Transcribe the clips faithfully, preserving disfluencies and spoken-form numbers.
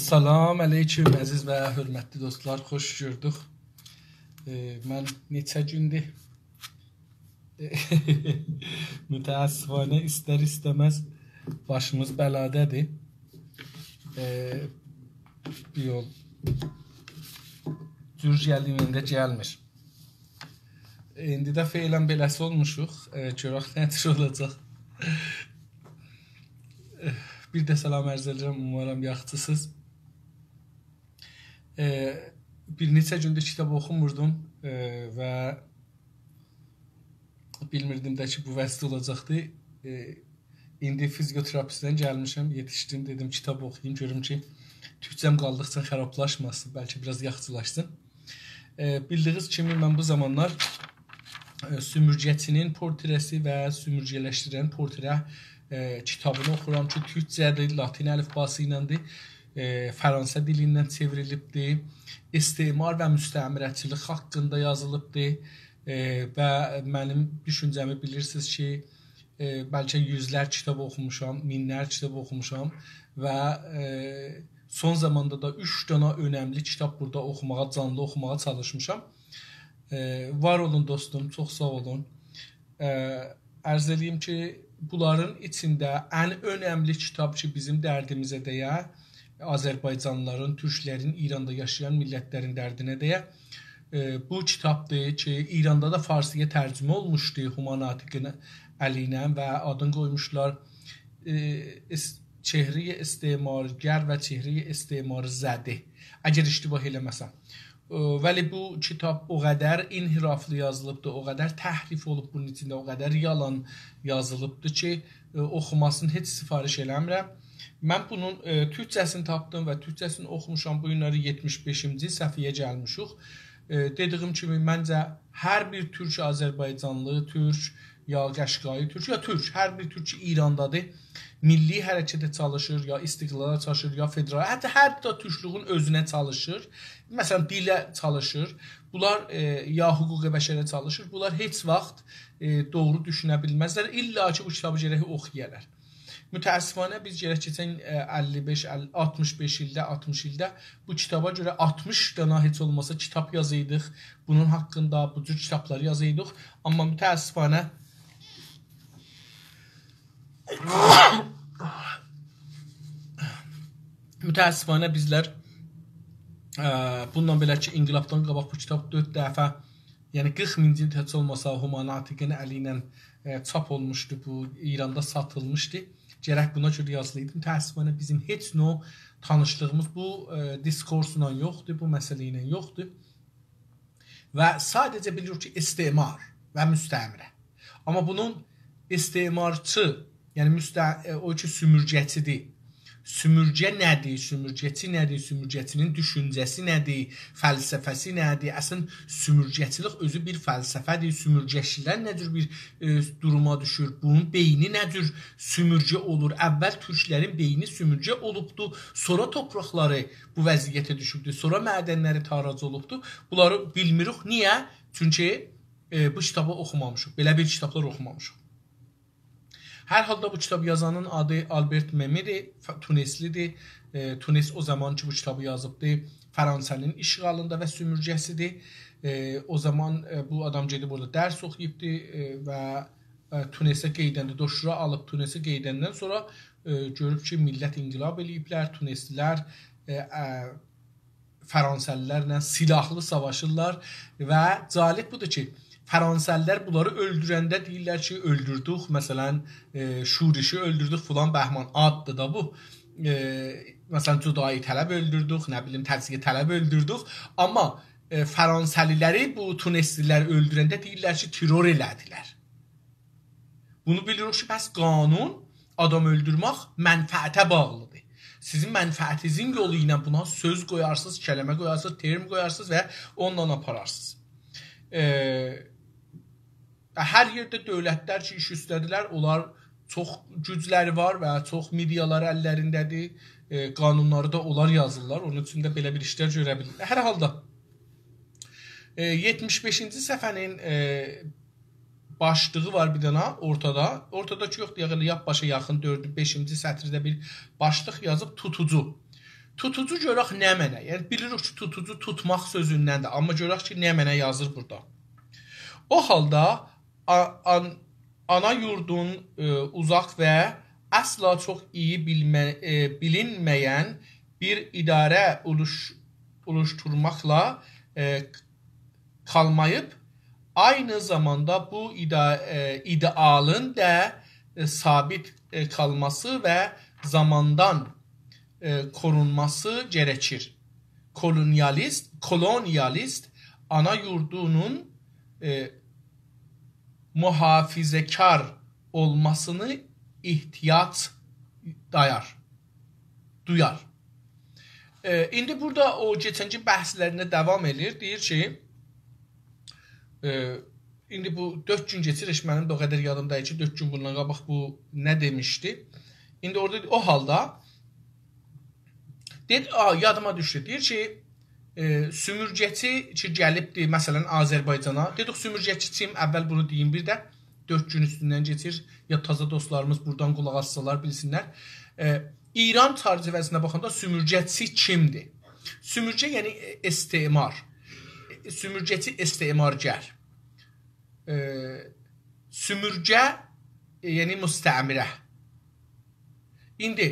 سلام علیکم، عزیز و حؤرمتلی دوستلار، خوش گؤردوک. ائ، من نئچه گوندور، متأسفانه، ایستر-ایسته‌مز باشیمیز بلادادیر. ائ، بیر یول جور گلدیگینده گلمیر. ایندی ده فعلاً بئله‌سی اولموشوق. ائ، گؤرک نه جور اولاجاق. ائ، بیر ده سلام عرض ائدیرم، اومارام یاخشیسینیز. ائ، بیر نئچه گوندور کیتاب اوخوموردوم، ائ، و بیلمیردیم ده کی، بو وضعده اولاجاقدی. ائ، ایندی فیزیوتراپیستدن گلمیشم، یئتیشدیم، دئدیم کیتاب اوخویوم، گؤروم کی، تورکجه‌م قالدیقجا خرابلاشماسین، بلکه بیر آز یاخشیلاشسین. ائ، بیلدیگینیز کیمی، من بو زامانلار، ائ، سومورگه‌چی‌نین پورتره‌سی و سومورگه‌لشدیرن پورتره، ائ، کیتابینی اوخورام کی، تورکجه‌دیر، لاتین الیفباسی ایلندیر، ائ، فرانسه دیلیندن چئوریلیبدیر، استعمار و مستعمره‌چیلیک حاقیندا یازیلیبدیر، ائ، و منیم دوشونجه‌می بیلیرسینیز کی، ائ، بلکه یوزلر کیتاب اوخوموشام، مینلر کیتاب اوخوموشام و، ائ، سون زاماندا دا اوچ دانا اؤنملی کیتاب بورادا اوخوماغا، جانلی اوخوماغا چالیشمیشام. ائ، وار اولون دوستوم، چوخ ساغ اولون. ائ، عرض ائله‌ییم کی، بونلارین ایچینده ان اؤنملی کیتاب کی، بیزیم دردیمیزه دیه، آذربایجانلیلارین، تورکلرین، ایراندا یاشایان میللتلرین دردینه دیه، ائ، بو کیتابدیر کی، ایراندا دا فارسی‌یا ترجمه اولموشدو هما ناطقین الی ایله و آدینی قویموشلار، ائ، اس-، چهره‌ی استعمارگر و چهره‌ی استعمارزده، اگر اشتباه ائله‌مه‌سم. ائ، ولی بو کیتاب او قدر انحرافلی یازیلیبدی، او قدر تحریف اولوب بونون ایچینده، او قدر یالان یازیلیبدی کی، ائ، اوخوماسینی هئچ سفارش ائله‌میرم. من بونون، ائ، تورکجه‌سینی تاپدیم و تورکجه‌سینی اوخوموشام. بو گونلری یئتمیش بئشینجی صفحه‌یه گلمیشیک. ائ، دئدیگیم کیمی، منجه، هر بیر تورک آذربایجانلی، تورک، یا قشقایی تورک، یا تورک، هر بیر تورک کی، ایراندادیر، میللی حرکته چالیشیر، یا استقلالا چالیشیر، یا فدرال، حتی هر بیر ده تورکلویون اؤزونه چالیشیر. مثلا، دیله چالیشیر. بونلار، ائ، یا حقوق بشره چالیشیر. بونلار هئچ واخت، ائ، دوغرو دوشونه بیلمزلر. الا کی، بو کیتابی گرک اوخویالار. متأسفانه بیز گرک کئچن، ائ، اللی بئش، اللی، آلتمیش بئش ایلده، آلتمیش ایلده بو کیتابا گؤره آلتمیش دانا هئچ اولماسا کیتاب یازایدیق. بونون حاقیندا بو جور کیتابلار یازایدیق. آمما متأسفانه، متأسفانه بیزلر، ائ، بوندان بئله کی، انقلابدان قاباق بو کیتاب دؤرد دفعه، یعنی قیرخ مین جلد هئچ اولماسا هما ناطقین الی ایله، ائ، چاپ اولموشدو، بو ایراندا ساتیلمیشدی. گرک بونا گؤره یازیلایدی. متأسفانه بیزیم هئچ نوع تانیشلیغیمیز بو، ائ، دیسکورسلا یوخدور، بو مسئله ایله یوخدور. و ساده‌جه بیلیریک کی، استعمار و مستعمره. آمما بونون استعمارچی، یعنی مستع-، ائ، او کی، سومورگه‌چی‌دیر. سومورگه نه‌دیر؟ سومورگه‌چی نه‌دیر؟ سومورگه‌چی‌نین دوشونجه‌سی نه‌دیر؟ فلسفه‌سی نه‌دیر؟ اصلا، سومورگه‌چیلیک اؤزو بیر فلسفه‌دیر. سومورگه‌چیلر نه جور بیر، ائ، دوروما دوشور؟ بونون بئینی نه جور سومورگه اولور؟ اول تورکلرین بئینی سومورگه اولوبدو، سونرا توپراقلاری بو وضعیته دوشوبدو، سونرا معدنلری تاراج اولوبدو. بونلاری بیلمیریک. نییه؟ چونکی، ائ، بو کیتابی اوخومامیشیق، بئله بیر کیتابلار اوخومامیشیق. هر حالدا بو کیتاب یازانین آدی آلبرت مئمی‌دیر، ف-، تونسلی‌دیر. ائ، تونس او زامان کی، بو کیتابی یازیبدی، فرانسه‌نین اشغالیندا و سومورگه‌سی‌دیر. ائ، او زامان، ائ، بو آدام گئدیب اورادا درس اوخویوبدو، ائ، و، ائ، تونسه قئییدنده، دکترا آلیب تونسه قئییدندن سونرا، ائ، گؤروب کی، میللت انقلاب ائله‌ییبلر، تونسلی‌لر، ائ، ائ، فرانسه‌لی‌لرله سلاحلی ساواشیرلار و جالب بودور کی، فرانسه‌لی‌لر بونلاری اؤلدورنده دئییرلر کی، اؤلدوردوک، مثلا، ائ، شورشی اؤلدوردوک، فلان بهمان، آددیر دا بو. ائ، مثلا، جدایی‌طلب اؤلدوردوک، نه بیلیم، تجزیه‌طلب اؤلدوردوک. آمما، ائ، فرانسه‌لی‌لری بو تونسلی‌لر اؤلدورنده دئییرلر کی، ترور ائله‌دیلر. بونو بیلیریک کی، پس قانون، آدام اؤلدورمک منفعته باغلی‌دیر. سیزین منفعتینیزین یولو ایله بونا سؤز قویارسینیز، کلمه قویارسینیز، ترم قویارسینیز و اونونلا آپارارسینیز. ائ، هر یئرده دؤولتلر کی، ایش اوسته‌دیرلر، اونلار چوخ گوجلری وار و چوخ مئدیالاری اللرینده‌دیر. ائ، قانونلاری دا اونلار یازیرلار. اونون اوچون ده بئله بیر ایشلر گؤره بیلیرلر. هر حالدا، ائ، یئتمیش بئشینجی صفحه‌نین، ائ، باشلیغی وار بیر دنه اورتادا. اورتادا کی یوخدور، یعنی لاپ باشا یاخین دؤردو، بئشینجی سطیرده بیر باشلیق یازیب، توتوجو. توتوجو گؤرک نمنه. یعنی، بیلیریک کی، توتوجو توتماق سؤزوندندیر، آمما گؤرک کی، نمنه یازیر بورادا. او حالدا آ-، آن-، آنا یوردون، ائ، اوزاق و اصلا چوخ ایی بیلمه-، ائ، بیلینمه‌ین بیر اداره اولوش-، اولوشتورماقلا، ائ، قالماییب، عینی زاماندا بو ایده-، ائ، ایده‌آلین دا، ائ، ثابت، ائ، قالماسی و زاماندان، ائ، قورونماسی گره‌کیر. کولونیالیست، کولونیالیست آنا یوردونون، ائ، محافظه‌کار اولماسینی احتیاج دایار، دویار. ائ، ایندی بورادا او کئچنکی بحثلرینه داوام ائله‌ییر. دئییر کی، ائ، ایندی بو دؤرد گون کئچیر، هئچ منیم ده او قدر یادیمدا دئییل کی، دؤرد گون بوندان قاباق بو نه دئمیشدی. ایندی اورادا او حالدا دئدی، آ، یادیما دوشدو. دئییر کی، ائ، سومورگه‌چی کی گلیبدی، مثلا، آذربایجانا. دئدیک، سومورگه‌چی کیم؟ اول بونو دئییم بیر ده. دؤرد گون اوستوندن کئچیر، یا تازا دوستلاریمیز بورادان قولاق آسسالار، بیلسینلر. ائ، ایران چرچیوه‌سینده باخاندا سومورگه‌چی کیمدیر؟ سومورگه، یعنی، ائ، استعمار. ائ، سومورگه‌چی، استعمارگر. ائ، سومورگه، ائ، یعنی مستعمره. ایندی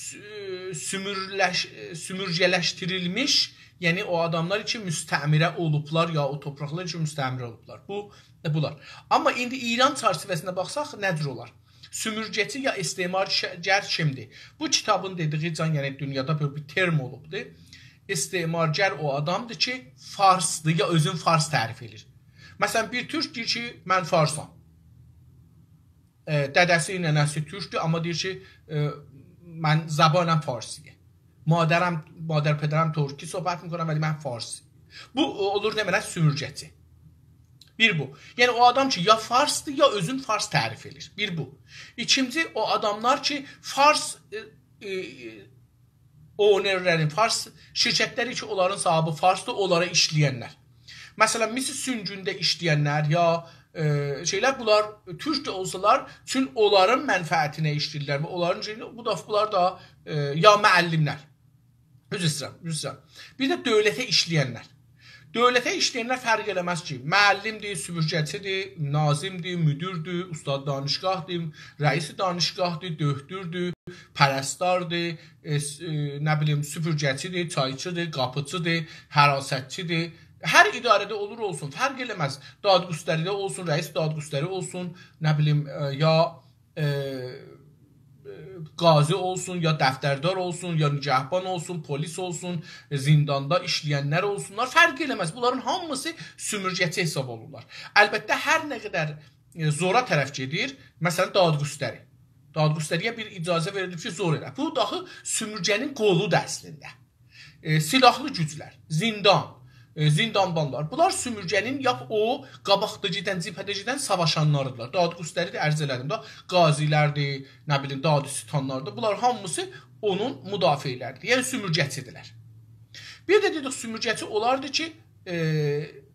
سو-، سومورلش-، سومورگه‌لشدیریلمیش، یعنی او آداملار کی مستعمره اولوبلار، یا او تورپاقلار کی مستعمره اولوبلار. بو، بونلار. آمما ایندی ایران چرچیوه‌سینده باخساق، نه جور اولار؟ سومورگه‌چی یا استعمارگر کیمدیر؟ بو کیتابین دئدیگی جان، یعنی دونیادا بئله بیر ترم اولوبدور. استعمارگر او آدامدیر کی فارسدیر، یا اؤزون فارس تعریف ائدیر. مثلا، بیر تورک دئییر کی، «من فارسام.» ائ، دده‌سی، ننه‌سی تورکدور، آمما دئییر کی، ائ، «من زبانم فارسیه. مادرم، مادر پدرم ترکی صحبت می‌کنن، ولی من فارسی.» بو، او-، اولور نمنه؟ سومورگه‌چی. بیر بو. یعنی، او آدام کی، یا فارسدیر، یا اؤزون فارس تعریف ائدیر. بیر بو. ایکینجی، او آداملار کی، فارس، ائ، ائ، اونرلرین، فارس شرکتلری کی، اونلارین صاحیبی فارسدیر، اونلارا ایشله‌ینلر. مثلا، مس سونگوندا ایشله‌ینلر یا، ائ، شئیلر، بونلار تورک ده اولسالار، چون اونلارین منفعتینه ایشله‌ییرلر و اونلارین شئیینه، بو دا، بونلار دا، ائ، یا معلملر. عذر ایسته‌ییرم، عذر ایسته‌ییرم. بیر ده دؤولته ایشله‌ینلر. دؤولته ایشله‌ینلر فرق ائله‌مز کی، معلمدیر، سومورگه‌چیدیر، ناظمدیر، مدیردیر، استاد دانشگاهدیر، رئیس دانشگاهدیر، دؤکتوردور، پرستاردیر، ائ، س-، ائ، نه بیلیم، سوپورگه‌چیدیر، چایچیدیر، قاپیچیدیر، حراستچیدیر. هر اداره‌ده اولور اولسون، فرق ائله‌مز. دادگستری‌ده اولسون، رئیس دادگستری اولسون، نه بیلیم، ائ، یا، ائ، ائ، قاضی اولسون، یا دفتردار اولسون، یا نگهبان اولسون، پلیس اولسون، ائ، زینداندا ایشله‌ینلر اولسونلار، فرق ائله‌مز. بونلارین هامیسی سومورگه‌چی حساب اولورلار. البته، هر نه قدر، ائ، زورا طرف گئدیر، مثلا، دادگستری. دادگستری‌یه بیر اجازه وئریلیب کی، زور ائله. بو داخی سومورگه‌نین قولودور اصلینده. ائ، سلاحلی گوجلر، زیندان، ائ، زیندانبانلار. بونلار سومورگه‌نین لاپ او قاباقدا گئدن، جبهه‌ده گئدن ساواشانلاریدیرلار. دادگستری ده عرض ائله‌دیم ده، قاضی‌لردیر، نه بیلیم، دادستانلاردیر. بونلار هامیسی اونون مدافعلریدیر. یعنی سومورگه‌چیدیرلر. بیر ده دئدیک، سومورگه‌چی اولاردی کی، ائ،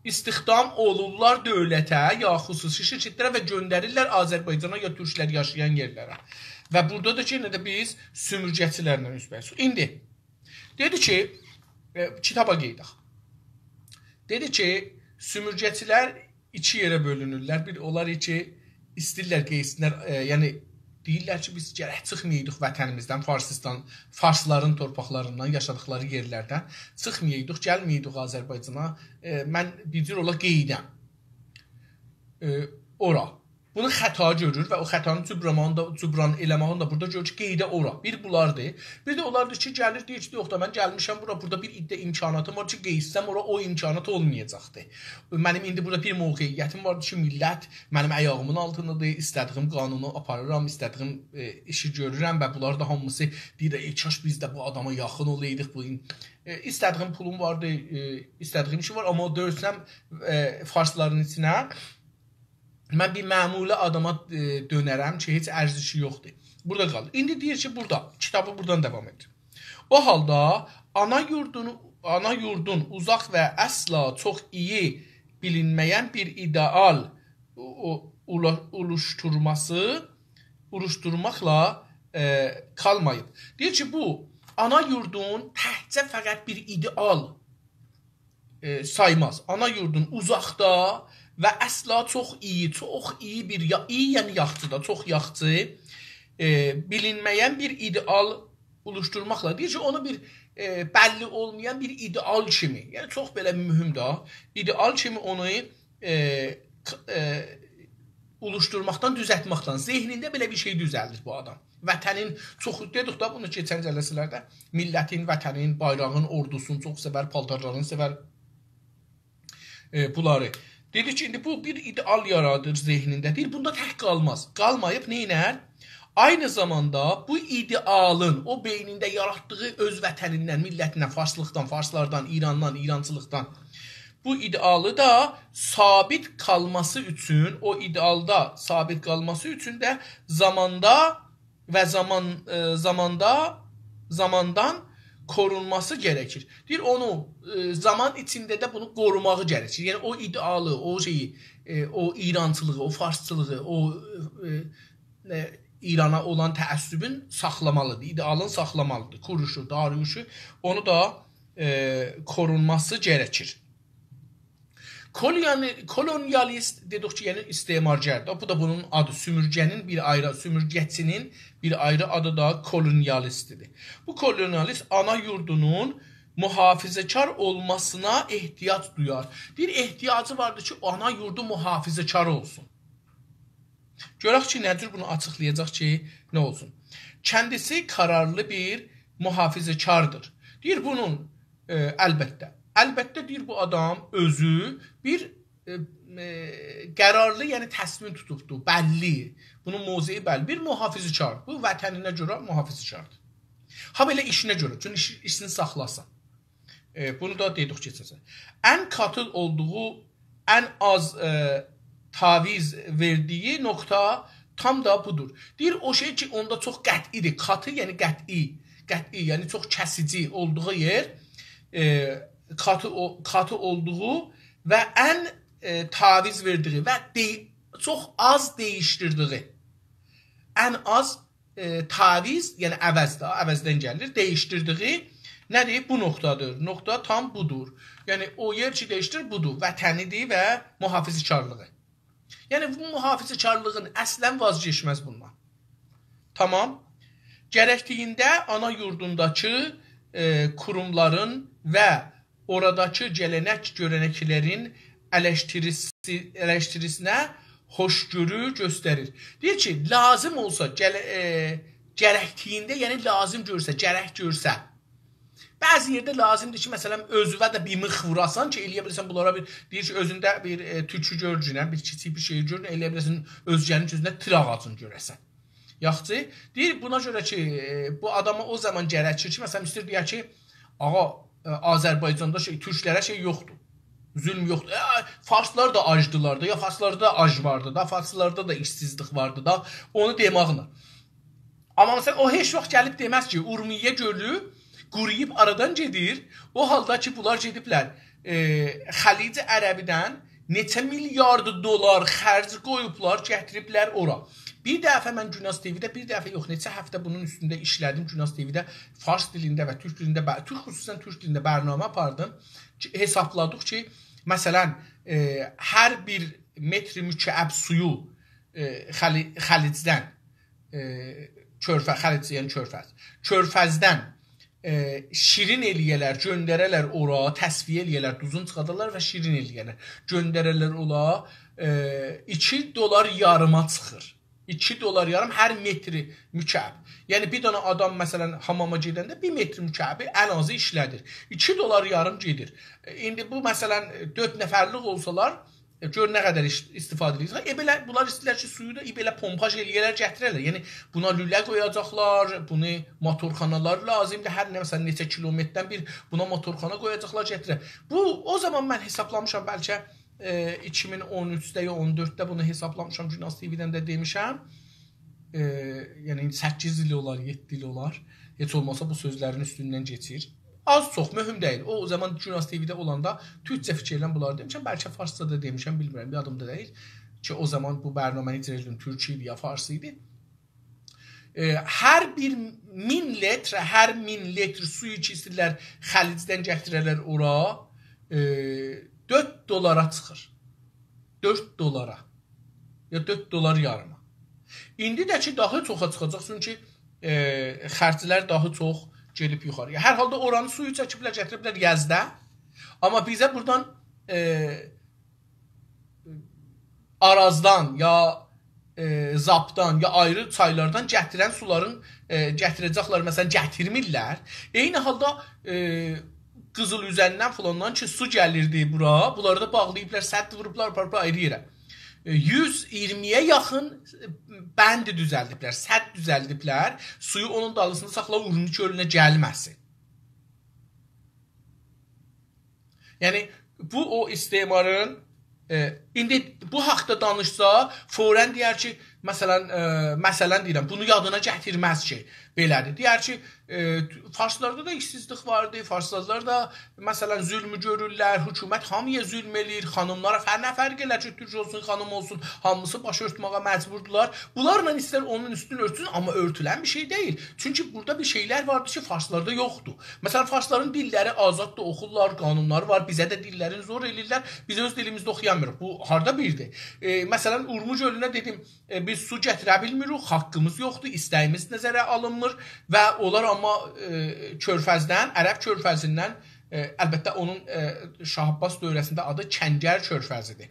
استخدام اولورلار دؤولته یا خصوصی شرکتلره و گؤندریرلر آذربایجانا یا تورکلر یاشایان یئرلره. و بورادا دا کی، یئنه ده بیز سومورگه‌چیلرله اوزبه‌اوزوک. ایندی دئدی کی، ائ، کیتابا قئییدک. دئدی کی، سومورگه‌چیلر ایکی یئره بؤلونورلر. بیر، اونلار کی، ایسته‌ییرلر قئییتسینلر، ائ، یعنی دئییرلر کی، بیز گرک چیخمایایدیق وطنیمیزدن، فارسیستان، فارسلارین تورپاقلاریندان، یاشادیقلاری یئرلردن چیخمایایدیق، گلمه‌یه‌یدیک آذربایجانا. ائ، من بیر جور اولا قئییدم، ائ، اورا. بونو خطا گؤرور و او خطانی جبرانین دا، جبران ائله‌مه‌یین ده بورادا گؤرور کی، قئییده اورا. بیر بولاردیر. بیر ده اولاردیر کی، گلیر، دئییر کی، «یوخ دا، من گلمیشم بورا، بورادا بیر عده امکاناتیم وار کی، قئییتسم اورا، او امکانات اولمایاجاقدیر. منیم ایندی بورادا بیر موقعیتیم واردیر کی، میللت منیم آیاغیمین آلتیندادیر، ایسته‌دیگیم قانونو آپاریرام، ایسته‌دیگیم، ائ، ایشی گؤرورم و بونلار دا هامیسی دئییر، ای کاش بیز ده بو آداما یاخین اولایدیق، بو این-، ائ، ایسته‌دیگیم پولوم واردی، ائ، ایسته‌دیگیم ایشی وار، آمما دؤنسم، ائ، فارسلارین ایچینه، من بیر معمولی آداما، ائ، دؤنرم کی، هئچ ارزشی یوخدور.» بورادا قالدی. ایندی دئییر کی، بورادا، کیتابی بورادان داوام ائدیر. «او حالدا آنا یوردون، آنا یوردون اوزاق و اصلا چوخ ایی بیلینمه‌ین بیر ایده‌آل او-، او-، اولا-، اولوشتورماسی، اولوشتورماقلا، ائ، قالماییب.» دئییر کی، بو آنا یوردون تکجه فقط بیر ایده‌آل، ائ، سایماز. آنا یوردون اوزاقدا و اصلا چوخ ایی، چوخ ایی بیر یا-، ایی یعنی یاخچی دا، چوخ یاخچی، ائ، بیلینمه‌ین بیر ایده‌آل اولوشدورماقلا. دئییر کی، اونو بیر، ائ، بللی اولمایان بیر ایده‌آل کیمی، یعنی چوخ بئله مهم ده، ایده‌آل کیمی اونو، ائ، ک-، ائ، اولوشدورماقدان، دوزلتمکدن، ذهنینده بئله بیر شئی دوزلدیر بو آدام. وطنین چوخ، دئدیک ده بونو کئچن جلسه‌لرده، میللتین، وطنین، بایراغین، اوردوسونو چوخ سئور، پالتارلارینی سئور، ائ، بونلاری. دئدی کی، ایندی بو بیر ایده‌آل یارادیر ذهنینده. دئییر، بوندا تک قالماز. قالماییب نئینر؟ عینی زاماندا بو ایده‌آلین، او بئینینده یاراتدیغی اؤز وطنیندن، میللتیندن، فارسلیقدان، فارسلاردان، ایراندان، ایرانچیلیقدان بو ایده‌آلی دا ثابت قالماسی اوچون، او ایده‌آلدا ثابت قالماسی اوچون ده زاماندا و زامان، ائ، زاماندا، زاماندان قورونماسی گرکیر. دئییر، اونو، ائ، زامان ایچینده ده بونو قوروماغی گرکیر. یعنی، او ایده‌آلی، او شئیی، ائ، او ایرانچیلیغی، او فارسچیلیغی، او، ائ، ائ، ایرانا اولان تعصبون ساخلامالیدیر، ایده‌آلین ساخلامالیدیر. کوروشو، داریوشو، اونو دا، ائ، قورونماسی گرکیر. کولونی-، کولونیالیست دئدیک کی، یعنی استعمارگر ده. بو دا بونون آدی، سومورگه‌نین بیر آیری، سومورگه‌چی‌نین بیر آیری آدی دا کولونیالیستدیر. بو کولونیالیست آنا یوردونون محافظه‌کار اولماسینا احتیاج دویار. دئییر، احتیاجی واردیر کی، آنا یوردو محافظه‌کار اولسون. گؤرک کی، نه جور بونو آچیقلایاجاق کی، نه اولسون. کندیسی قرارلی بیر محافظه‌کاردیر. دئییر، بونون، ائ، البته. البته، دئییر، بو آدام اؤزو بیر، ائ، ائ، قرارلی، یعنی تصمیم توتوبدو، بللی. بونون موضعی بللی. بیر محافظه‌کار. بو وطنینه گؤره محافظه‌کاردیر. هابئله ایشینه گؤره، چونکی ایش-، ایشینی ساخلاسین. ائ، بونو دا دئدیک کئچن سفر. ان کاتی اولدوغو، ان آز، ائ، تعویض وئردیگی نقطه تام دا بودور. دئییر، او شئی کی، اوندا چوخ قطعی‌دیر. کاتی، یعنی قطعی، قطعی، یعنی چوخ کسیجی اولدوغو یئر، ائ، کاتی او-، کاتی اولدوغو و ان، ائ، تعویض وئردیگی و دی-، چوخ آز دییشدیردیگی. ان آز ائ، تعویض، یعنی عوض ده، عوضدن گلیر، دییشدیردیگی نه‌دیر؟ بو نقطه‌دیر. نقطه تام بودور. یعنی، او یئر کی، دییشدیر، بودور. وطنی‌دیر و محافظه‌کارلیغی. یعنی، بو محافظه‌کارلیغین اصلا واز کئچمز بوندان. تامام. گرکدیگینده آنا یوردونداکی، ائ، قوروملارین و اوراداکی گله‌نک گؤرنکلرین الشدیریسی-، الشدیریسینه هوشگؤرو گؤستریر. دئییر کی، لازیم اولسا، گله-، ائ، گرکدیگینده، یعنی لازیم گؤرسه، گرک گؤرسه. بعضی یئرده لازیمدیر کی، مثلا، اؤزونه ده بیر میخ ووراسان کی، ائلیه بیله‌سن بونلارا بیر، دئییر کی، اؤزونده بیر، ائ، توکو گؤرگینن، بیر کیچیک بیر شئی گؤرگینن، ائلیه بیله‌سن اؤزگه‌نین اؤزونه تیر آغاجینی گؤره‌سن. یاخشی، دئییر، بونا گؤره کی، ائ، بو آداما او زامان گرکیر کی، مثلا، ایسته‌ییر دئیه کی، آغا، ائ، آذربایجاندا شئی، تورکلره شئی یوخدور. ظلم یوخدور. ائ، فارسلار دا آجدیلار دا، یا فارسلاردا دا آج واردی دا، فارسلاردا دا ایشسیزلیک واردی دا، اونو دئماقلا. آمما مثلا، او هئچ واخت گلیب دئمز کی، اورمیه گؤلو قورویوب آرادان گئدیر، او حالدا کی، بونلار گئدیبلر، ائ، خلیج عربی‌دن نئچه میلیارد دلار خرج قویوبلار، گتیریبلر اورا. بیر دفعه من گوناز تی‌وی‌ده، بیر دفعه یوخ، نئچه هفته بونون اوستونده ایشله‌دیم. گوناز تی‌وی‌ده فارس دیلینده و تورک دیلینده، بر-، تورک، خصوصا تورک دیلینده برنامه آپاردیم. کی، حسابلادیق کی، مثلا، ائ، هر بیر متر مکعب سویو، ائ، خلی-، خلیجدن، ائ، کؤرفه-، خلیج، یعنی کؤرفز. کؤرفزدن ائ، شیرین ائلیه‌لر، گؤندره‌لر اورا، تصفیه ائلیه‌لر، دوزون چیخادارلار و شیرین ائلیه‌لر. گؤندره‌لر اورا، ائ، ایکی دلار یاریما چیخیر. ایکی دلار یاریم هر متر مکعب. یعنی، بیر دنه آدام، مثلا، حاماما گئدنده بیر متر مکعبی ان آزی ایشله‌دیر. ایکی دلار یاریم گئدیر. ائ، ایندی بو، مثلا، دؤرد نفرلیک اولسالار، ائ، گؤر نه قدر ایش-، استفاده ائدیرسن. ائ، بئله، بونلار ایسته‌ییرلر کی، سویو دا، ائ، بئله پومپاژ ائلیه‌لر، گتیره‌لر. یعنی، بونا لوله قویاجاقلار، بونو موتورخانالار لازیمدیر. هر نه، مثلا، نئچه کیلومتردن بیر بونا موتورخانا قویاجاقلار، گتیره‌لر. بو، او زامان من حسابلامیشام، بلکه، ائ، ایکی مین اون اوچده یا اون دؤردده بونو حسابلامیشام، گوناز تی‌وی‌دن ده دئمیشم. ائ، یعنی، سککیز ایل اولار، یئددی ایل اولار. هئچ اولماسا بو سؤزلرین اوستوندن کئچیر. آز چوخ، مهم دئییل. او زامان گوناز تی‌وی‌ده اولاندا تورکجه فیکیر ائلیرم، بونلاری دئمیشم. بلکه فارسجا دا دئمیشم، بیلمیرم، یادیمدا دئییل کی، او زامان بو برنامه‌نی اجرا ائدیردیم، تورکی ایدی یا فارسی ایدی. ائ، هر بیر مین لیتر، هر مین لیتر سویو کی ایسته‌ییرلر خلیجدن گتیره‌لر اورا، ائ، دؤرد دلارا چیخیر. دؤرد دلارا. یا دؤرد دلار یاریما. ایندی ده کی داها چوخا چیخاجاق، چونکی، ائ، خرجلر داها چوخ گئدیب یوخاری‌یا. هر حالدا اورانی سویو چکیبلر، گتیریبلر یزده. آمما بیزه بورادان، ائ، آرازدان یا، ائ، زاپدان یا آیری چایلاردان گتیرن سولارین، ائ، گتیره‌جکلر، مثلا، گتیرمیرلر. عینی حالدا، ائ، قیزیل اوزندن فلاندان کی سو گلیردی بورا، بونلاری دا باغلاییبلار، سد ووروبلار، آپاریبلار آیری یئره. ائ، یوز اییرمی‌یه یاخین بند دوزلدیبلر، سد دوزلدیبلر، سویو اونون دالیسیندا ساخلا، اورمو گؤلونه گلمه‌سین. یعنی، بو او استعمارین، ائ، ایندی بو حاقدا دانیشسا، فوراً دئیر کی، مثلا، ائ، مثلا دئییرم، بونو یادینا گتیرمز کی، بئله‌دیر. دئیر کی، ائ، فارسلاردا دا ایشسیزلیک واردی، فارسلار دا، مثلا، ظلمو گؤرورلر، حکومت هامی‌یا ظلم ائله‌ییر، خانیملارا فر-، نه فرق ائلر کی، تورک اولسون، خانیم اولسون، هامیسی باش اؤرتمه‌یه مجبوردولار. بونلارلا ایستر اونون اوستونو اؤرتسون، آمما اؤرتولن بیر شئی دئییل. چونکی بورادا بیر شئیلر واردی کی، فارسلاردا یوخدور. مثلا، فارسلارین دیللری آزاددیر، اوخورلار، قانونلاری وار. بیزه ده دیللرین زور ائله‌ییرلر. بیز اؤز دیلیمیزده اوخویامیریق. بو هاردا بیردیر؟ ائ، مثلا، اورمو گؤلونه دئدیم، ائ، بیز سو گتیره بیلمیریک، حاققیمیز یوخدور، ایسته‌ییمیز نظره آلینمیر و اونلار آمما، ائ، کؤرفزدن، عرب کؤرفزیندن، ائ، البته اونون، ائ، شاه عباس دؤوره‌سینده آدی کنگر کؤرفزی‌دیر.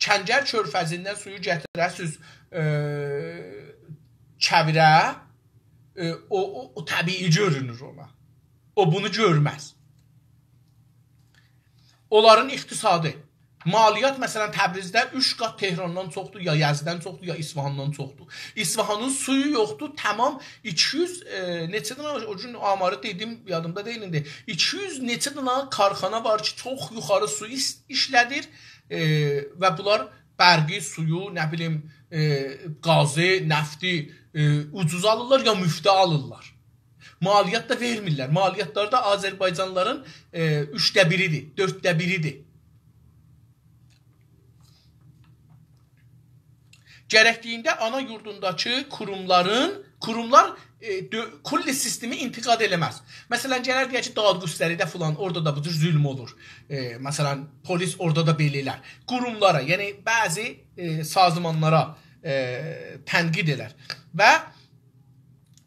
کنگر کؤرفزیندن سویو گتیره‌سیز، ائ، کویره، ائ، او، او، او طبیعی گؤرونور اونا. او بونو گؤرمز. اونلارین اقتصادی، مالیات، مثلا، تبریزده اوچ قات تهراندان چوخدور، یا یزددن چوخدور، یا اصفهاندان چوخدور. اصفهانین سویو یوخدور، تمام ایکی یوز، ائ، نئچه دنه، او گون آماری دئدیم، یادیمدا دئییل ایندی. ایکی یوز نئچه دنه کارخانا وار کی، چوخ یوخاری سو ایس-، ایشله‌دیر، ائ، و بونلار برقی، سویو، نه بیلیم، ائ، گازی، نفتی، ائ، اوجوز آلیرلار یا مفته آلیرلار. مالیات دا وئرمیرلر. مالیاتلاری دا آذربایجانلیلارین، ائ، اوچده بیری‌دیر، دؤردده بیری‌دیر. گرکدیگینده آنا یوردونداکی قوروملارین، قوروملار، ائ، دؤ-، کل سیستمی انتقاد ائله‌مز. مثلا، گلر دئیر کی، دادگستری‌ده فلان، اورادا دا بو جور ظلم اولور. ائ، مثلا، پلیس اورادا دا بئله ائلر. قوروملارا، یعنی بعضی، ائ، سازمانلارا، ائ، تنقید ائلر. و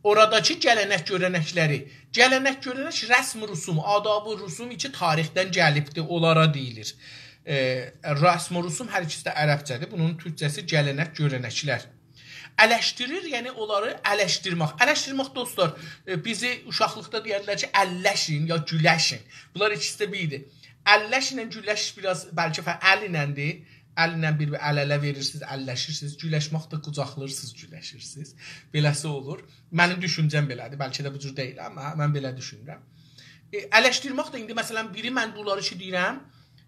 اوراداکی گله‌نک گؤره‌نکلری، گله‌نک گؤره‌نک، رسم رسوم، آداب و رسوم کی تاریخدن گلیبدیر، اونلارا دئییلیر. ائ، رسم و رسوم هر ایکیسی ده عربجه‌دیر. بونون تورکجه‌سی گله‌نک گؤره‌نکلر. الشدیریر، یعنی اونلاری الشدیرمک. الشدیرمک، دوستلار، ائ، بیزی اوشاقلیقدا دئیردیلر کی، اللشین یا گولشین. بونلار ایکیسی ده بیردیر. اللش ایله گولش بیر آز بلکه فر-، ال ایلندیر. ال ایله بیر-بیر ال-اله وئریرسینیز، اللشیرسینیز. گولشمک ده قوجاقلاییرسینیز، گولشیرسینیز. بئله‌سی اولور. منیم دوشونجه‌م بئله‌دیر. بلکه ده بو جور دئییل، آمما من بئله دوشونورم. ائ، الشدیرمک ده ایندی، مثلا، بیری من بونلاری کی دئییرم،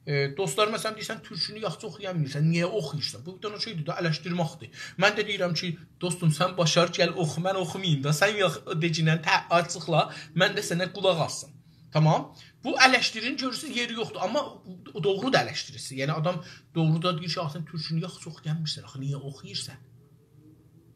ائ، دوستلار، مثلا، دئییرسن، تورکونو یاخشی اوخویا بیلمیرسن، نییه اوخویورسان؟ بو بیر دنه شئیدیر ده، الشدیرمکدیر. من ده دئییرم کی، دوستوم، سن باشار، گل اوخو، من اوخوماییم دا، سن یاخ-، دئگینن ته-، آچیقلا، من ده سنه قولاق آسیم. تامام. بو الشدیرین گؤرورسونوز یئری یوخدور، آمما دوغرو دا الشدیریسی. یعنی آدام دوغرو دا دئییر کی، «آخی سن تورکونو یاخشی اوخویا بیلمیرسن، آخی نییه اوخویورسان؟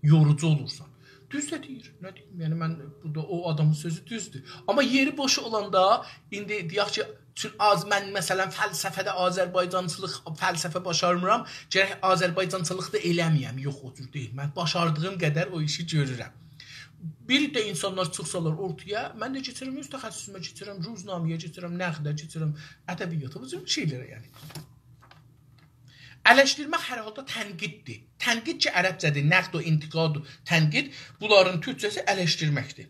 یوروجو اولورسان.» دوز ده دئییر، نه دئییم؟ یعنی من بورادا او آدامین سؤزو دوزدور. آمما یئری بوش اولاندا، ایندی دئیک کی، چون آز من، مثلا، فلسفه‌ده آذربایجانچیلیق، فلسفه باشارمیرام، گرک آذربایجانچیلیق دا ائله‌مه‌یم. یوخ، او جور دئییل. من باشاردیغیم قدر او ایشی گؤرورم. بیر ده اینسانلار چیخسالار اورتایا، من ده کئچیرم اؤز تخصصومه، کئچیرم روزنامه‌یه، کئچیرم نقده، کئچیرم ادبیاتا، بو جور شئیلره، یعنی. الشدیرمک هر حالدا تنقیددیر. تنقید کی، عربجه‌دیر، نقد و انتقاد، تنقید، بونلارین تورکجه‌سی الشدیرمکدیر.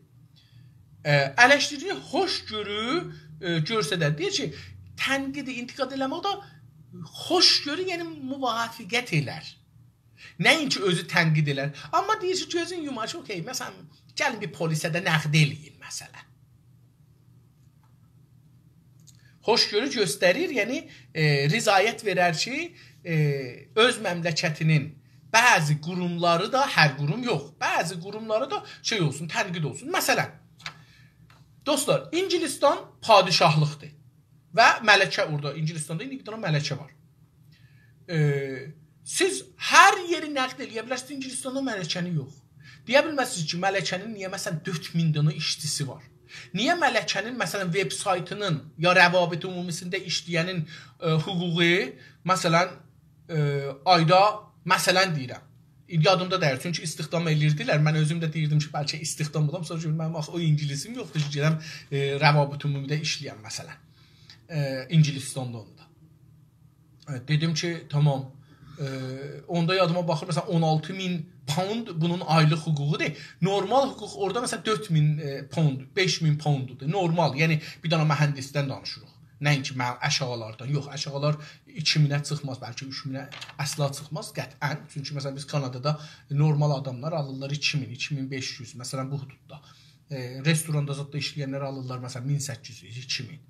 ائ، الشدیرینی هوشگؤرو، ائ، گؤرسدر. دئییر کی، تنقیدی انتقاد ائله‌مک ده هوشگؤرو، یعنی موافقت ائلر. نه اینکی اؤزو تنقید ائلر. آمما دئییر کی، گؤزون یومار کی، اوکئی، مثلا، گلین بیر پلیسه ده نقد ائله‌یین، مثلا. هوشگؤرو گؤستریر، یعنی، ائ، رضایت وئرر کی، ائ، اؤز مملکتینین بعضی قوروملاری دا، هر قوروم یوخ، بعضی قوروملاری دا شئی اولسون، تنقید اولسون. مثلا، دوستلار، انگلستان پادشاهلیقدیر و ملکه اورادا، انگلستاندا ایندی بیر دنه ملکه وار. ائ، سیز هر یئری نقد ائله‌یه بیلرسینیز، انگلستاندا ملکه‌نی یوخ. دئیه بیلمزسینیز کی، ملکه‌نین نییه، مثلا، دؤرد مین دنه ایشچیسی وار؟ نییه ملکه‌نین، مثلا، وب‌سایتینین یا روابط عمومی‌سینده ایشله‌ینین، ائ، حقوقو، مثلا، ائ، آیدا، مثلا دئییرم، یادیمدا دئییل، چونکی استخدام ائله‌ییردیلر. من اؤزوم ده دئییردیم کی، بلکه استخدام اولام. سونرا گؤردوم، منیم آخی او اینگیلیسیم یوخدور کی، گئدم، ائ، روابط عمومی‌ده ایشله‌یم، مثلا. ائ، اینگیلیستاندا اوندا. ائ، دئدیم کی، تامام. ائ، اوندا یادیما باخیر، مثلا، اون آلتی مین پوند بونون آیلیق حقوقودور. نورمال حقوق اورادا، مثلا، دؤرد مین، ائ، پوند، بئش مین پوندودور. نورمال، یعنی بیر دنه مهندسدن دانیشیریق. نه‌اینکی مه-، آشاغیلاردان. یوخ، آشاغیلار ایکی مینه چیخماز، بلکه اوچ مینه اصلا چیخماز قطعا. چونکی، مثلا، بیز کانادادا نورمال آداملار آلیرلار ایکی مین، ایکی مین بئش یوز، مثلا، بو حدوددا. ائ، رستوراندا زاددا ایشله‌ینلر آلیرلار، مثلا، مین سککیز یوز، ایکی مین.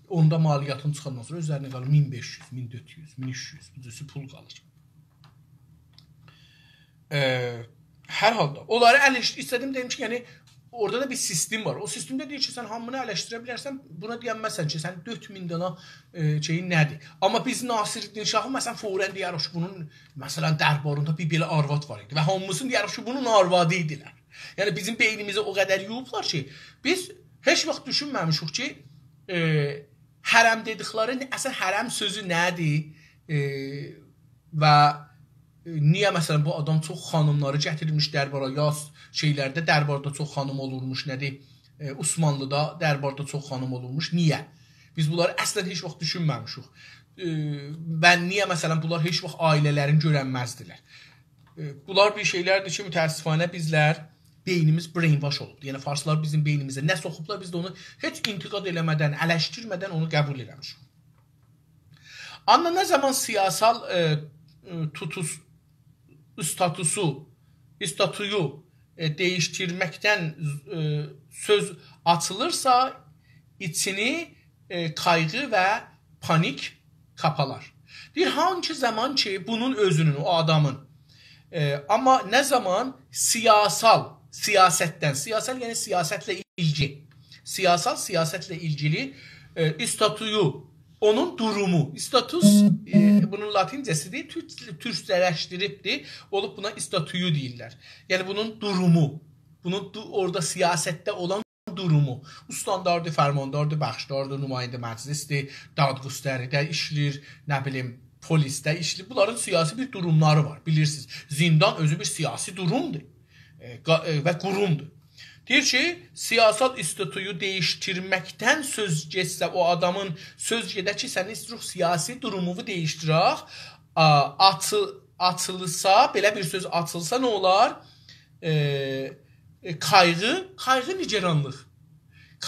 اوندا مالیاتین چیخاندان سونرا اؤزلرینه قالیر مین بئش یوز، مین دؤرد یوز، مین اوچ یوز، بو جورسو پول قالیر. ائ، هر حالدا، اونلاری الش-، ایسته‌دیم دئییم کی، یعنی، اورادا دا بیر سیستم وار. او سیستمده دئییر کی، سن هامینی الشدیره بیلرسن، بونا دئینمزسن کی، سن دؤرد مین دنه، ائ، شئیین نه‌دیر؟ آمما بیز ناصرالدین شاهی، مثلا، فورا دئیه‌ریک کی، بونون، مثلا، درباریندا بیر بئله آرواد وار ایدی و هامیسینی دئیه‌ریک کی، بونون آروادی ایدیلر. یعنی، بیزیم بئینیمیزی او قدر یویوبلار کی، بیز هئچ واخت دوشونمه‌میشیک کی، ائ، حرم دئدیکلری، اصلا حرم سؤزو نه‌دیر؟ ائ، و، ائ، نییه، مثلا، بو آدام چوخ خانیملاری گتیرمیش دربارا، یا س-، شئیلرده درباردا چوخ خانیم اولورموش، نه‌دیر؟ ائ، عثمانلیدا درباردا چوخ خانیم اولورموش. نییه؟ بیز بونلاری اصلا هئچ واخت دوشونمه‌میشیک. ائ، و نییه، مثلا، بونلار هئچ واخت عائله‌لرینی گؤرنمزدیلر؟ ائ، بونلار بیر شئیلردیر کی، متأسفانه بیزلر بئینیمیز brainwash اولوبدور. یعنی، فارسلار بیزیم بئینیمیزه نه سوخوبلار، بیز ده اونو هئچ انتقاد ائله‌مه‌دن، الشدیرمه‌دن اونو قبول ائله‌میشیک. آمما نه زامان سیاسال، ائ، ائ، توتوس-، استاتوسو، استاتویو، ائ، دییشدیرمکدن، ائ، سؤز آچیلیرسا، ایچینی، ائ، قایغی و پانیک قاپلار. دئییر، هانگی زامان کی، بونون اؤزونون، او آدامین، ائ، آمما نه زامان سیاسال، سیاستدن، سیاسال، یعنی سیاستله ایلگی، سیاسال، سیاستله ایلگیلی، ائ، استاتویو، اونون دورومو، استاتوس، ائ، بونون لاتینجه‌سیدیر، تورک-، تورکجه‌لشدیریبدیر، اولوب بونا استاتویو دئییرلر. یعنی بونون دورومو، بونون دو-، اورادا سیاستده اولان دورومو، استانداردی، فرمانداردی، بخشداردی، نماینده مجلسدیر، دادگستری‌ده ایشله‌ییر، نه بیلیم، پلیسده ایشله‌ییر. بونلارین سیاسی بیر دوروملاری وار، بیلیرسینیز. زندان اؤزو بیر سیاسی دورومدور، ائ، قا-، ائ، و قورومدور. دئییر کی، سیاسال استاتویو دییشدیرمکدن سؤز گئتسه، او آدامین سؤز گئده کی، سن ایستیروخ سیاسی دورومووو دییشدیرک، آ، آچی-، آچیلسا، بئله بیر سؤز آچیلسا نه اولار؟ ائ، ائ، قایغی، قایغی، نگرانلیق.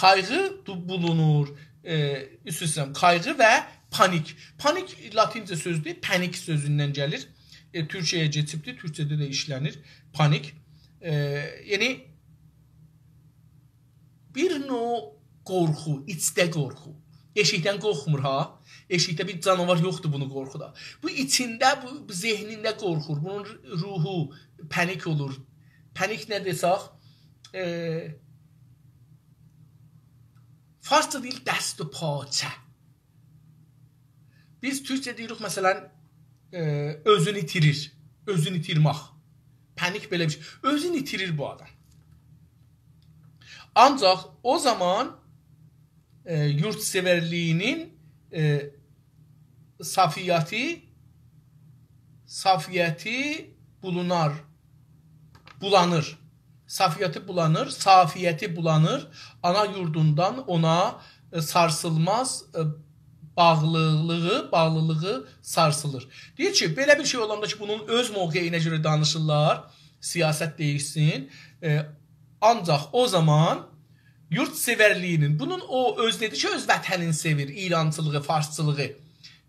قایغی دو-، بولونور، ائ، اوست اوسته قایغی و پانیک. پانیک لاتینجه سؤزدور، پنیک سؤزوندن گلیر. ائ، تورکجه‌یه کئچیبدیر، تورکجه‌ده ده ایشله‌نیر. پانیک. ائ، یعنی، بیر نوع قورخو، ایچده قورخو. ائشیکدن قورخمور ها. ائشیکده بیر جاناوار یوخدور بونو قورخودا. بو ایچینده، بو، بو ذهنینده قورخور. بونون روحو پنیک اولور. پنیک نه دئسک، ائ، فارسجا دئییر دست و پاچه. بیز تورکجه دئییریک، مثلا، ائ، اؤزونو ایتیریر. اؤزونو ایتیرمک. پنیک بئله بیر شئی. اؤزونو ایتیریر بو آدام. آنجاق او زامان، ائ، یوردسئورلیگینین، ائ، صافیتی، صافیتی بولونار، بولانیر. صافیتی بولانیر، صافیتی بولانیر. آنا یوردوندان اونا، ائ، سارسیلماز، ائ، باغلیلیغی، باغلیلیغی سارسیلیر. دئییر کی، بئله بیر شئی اولاندا کی، بونون اؤز موقعینه گؤره دانیشیرلار، سیاست دییشسین. ائ، آنجاق او زامان یوردسئورلیگینین، بونون او اؤز دئدی کی، اؤز وطنینی سئویر، ایرانچیلیغی، فارسچیلیغی،